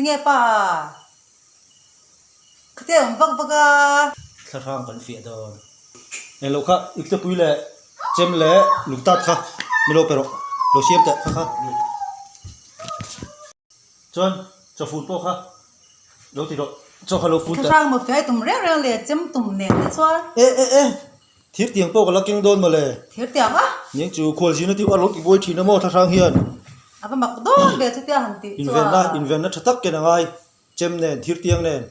Tinge pa? Khate awm vak vak a. Thlahrang kan fiah dawn. Englo kha iktepui leh chem leh lungtat kha mi lo pe rawh. Lo siam teh kha kha. Chuan chawfun pawh kha lo ti rawh. Chaw kha lo fun teh. Thlahrang maw fiah i tum reng reng leh chem tum nen te chuan. E e e. Thir tiang pawh ka la keng dawn mawle. Thir tiang a? Ning chu khualzin a tih a lo ti buai thin a maw thlahrang hian. A va mak dawn ve chutia han tih chu a. Invenna invenna tha tak ken a ngai. Chem nen thir tiang nen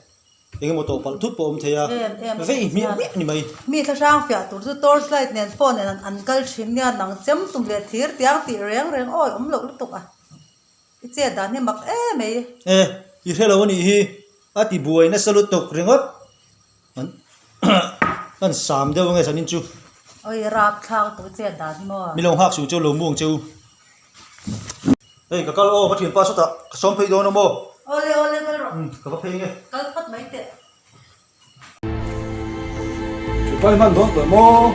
eng emaw tawh palh thut pawh a awm thei a. Em em. Vei hmiah hmiah ni mai. Mi thlahrang fiah tur chu torch light nen phone nen an kal thin nia nang chem tum leh thir tiang tih reng reng awi awm loh lutuk a. I chet dan hi mak em mai. E, i hre lo a nih hi, a ti buai nasa lutuk ringawt. An an sam deuh ange sanin chu. Oi rap thlak tu chet dan hi maw. Mi lo nghak suh chu lo muang che u. Hei ka kal aw ka thianpa sawtah ka sawm phei dawn a maw. Awle awle kal rawh. Ka va phei nge. Kal phawt mai teh. Thipai hman dawn tawh maw?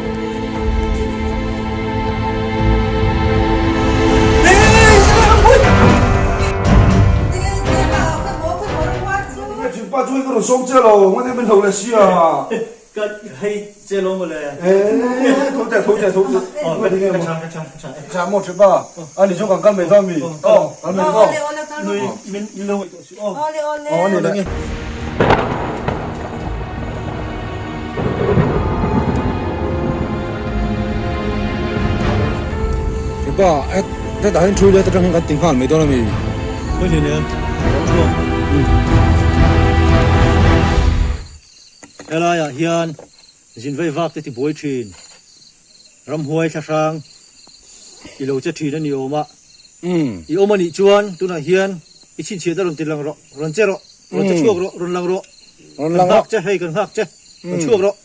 Thipa chu ka rawn sawm che lo, ngawt em min hlo leh sia. Ka hei che lo mawle. Tho teh, tho teh, tho teh. Ka chang, ka chang, ka chang. Chang maw Thipa, ani chu kan kal mai dawn mi. Aw, kal mai dawn. Nui min lo ngaihtuah suh aw. Aw, ani le. Ba, hetah hian thu let atang hian kan ti nghal mai dawn a mi. Khawi hlei nen, ram chhuak. Helaiah hian zinvei vak te ti buai thin. Ramhuai thlahrang i lo che thin a ni awm a. I awm a nih chuan tunah hian i chhinchhiat a rawn ti lang rawh, rawn che rawh, rawn che chhuak rawh, rawn lang rawh. Rawn lang rawh. Kan nghak che, hei kan nghak che, rawn chhuak rawh.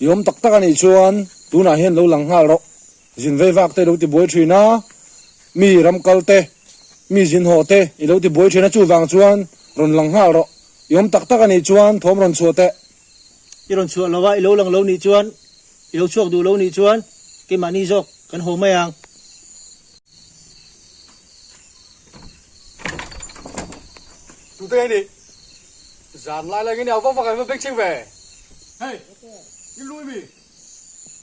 I awm tak tak a nih chuan tunah hian lo lang nghal rawh. Zin vei vak te i lo ti buai thin a, mi ram kal te, mi zin haw te i lo ti buai thin a, chuvang chuan rawn lang nghal rawh. I awm tak tak a nih chuan thawm rawn chhuah teh. I rawn chhuah lo a, i lo lang lo nih chuan, i lo chhuak duh lo nih chuan keimahni zawk kan haw mai ang. Tute nge nih? Zan lai lai nge nih a vak vak a, va beng chheng ve. Hei, i lui mi?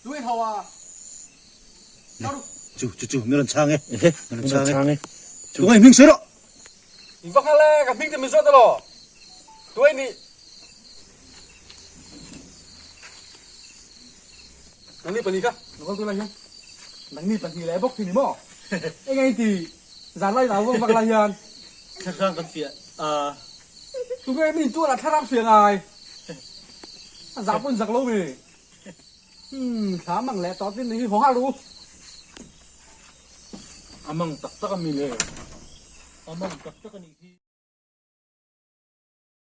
Lui ho a. Chu, chu, chu, mi rawn chhang e. Mi rawn chhang e. Chu ngai hming sawi rawh. I va nghal e, ka hming te min zawt elaw? Tuai nih. Nangni pahnih kha, lo kal tunah hian. Nangni pahnih leh bawk hi ni maw? Eng eng ti zan lai lau vak vak lai hian. Thlarang kan fiah a. Tunge mi tualah thlarang fiah ngai? A zah pawn zak lo mi. Umm, thla mang leh tawh tin hi haw nghal ru. A mang tak tak a mi le. A mang tak tak a nih hi.